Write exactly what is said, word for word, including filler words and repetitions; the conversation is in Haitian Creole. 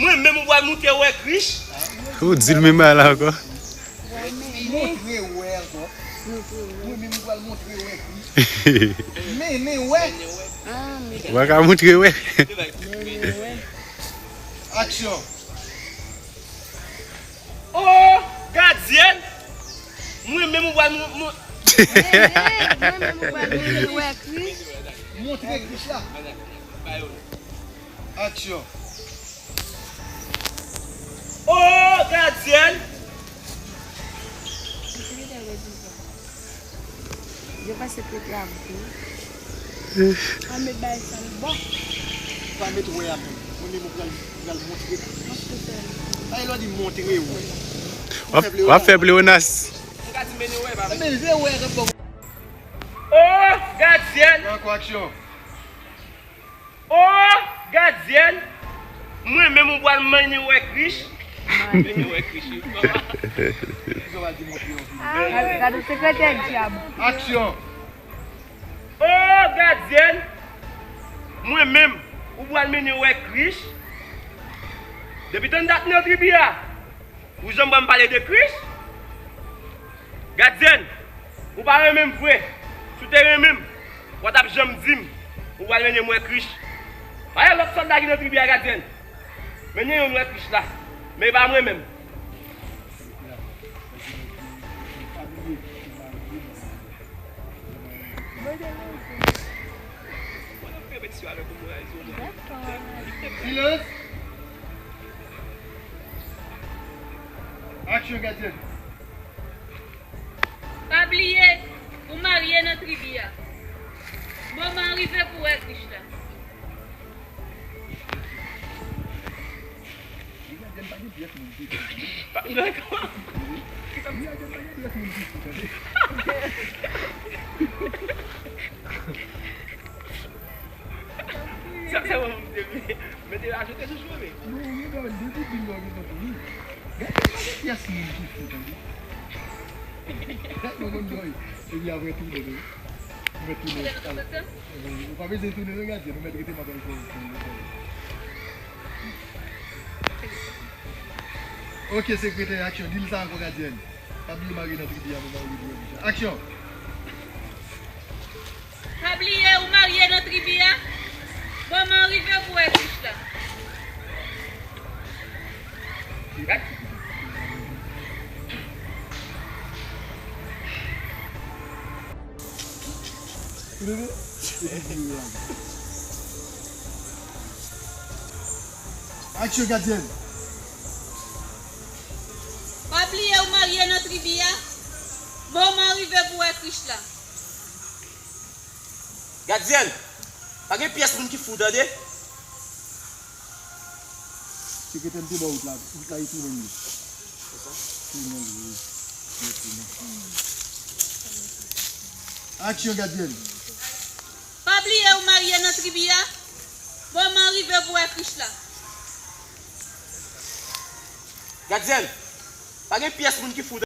Mwen menm ou pral montre wè Krich. Ou di l menm bagay la ankò. Montre wè ankò. Mwen menm ou pral montre wè Krich. Mennen wè. Ou pa ka montre wè. Aksyon. O gadyèn. Mwen menm ou pral mon- mon- Mwen menm ou pral montre wè Krich. Montre Krich la. Aksyon. O gadyèn. Yo pa se pete a vre. Pa met bay sa l bon. Pa met wè a menm. Mwen menm ou pral, ou pral montre Krich. Ay lò di montre wè. W ap fè pleyonas. Mwen ka di mennen wè pa. Ebyen je wè rep bon. O gadyèn. Ankò aksyon. O gadyèn, mwen menm ou pral mennen wè Krich. Mennen wè Krich. Gade sekretè dyab. Aksyon. O gadyèn, mwen menm ou pral mennen wè Krich. Depi tann dat nan tribi a. Ou janm wè m pale de Krich? Gadyèn, ou pa renmen m vre. Si w te renmen m, w pa t ap janm di m ou pral mennen m wè Krich. Pa gen lòt sòlda ki nan tribi a, gadyèn. Mennen youn wè Krich la. Men e pa mwen menm. Silans. Aksyon, gadyèn. Pa bliye, ou marye nan tribi a. Moman an rive pou w wè Krich la. Sa, sa, mwen, mwen, mwen te ajoute sou cheve. Non, mwen, mwen, depi bil lò gen tankou li. Gade, gade pyès moun ki fou, tande. Gade, mwen, mwen, mwen, epi apre tounen, wi. Mwen tounen. Ou pa bezwen tounen, non, gadyèn, nou mèt rete m ap fè. Ok, sekretè, aksyon. Di l sa ankò, gadyèn. Pa bliye marye nan tribi a, moman ou rive pou wè Krich la. Aksyon! Pa bliye, ou marye nan tribi a. Moman an rive pou wè Krich la. Aksyon, gadyèn! Pa bliye ou marye nan tribi a. Moman an rive pou wè Krich la. Gadyèn, pa gen pyès moun ki fou, tande. Sekretè m te ba w wout la, wout la e tounen li. Tounen li, wi. Tounen. Aksyon, gadyèn. Pa bliye ou marye nan tribi a. Moman an rive pou wè Krich la. Gadyèn, pa gen pyès moun ki fou.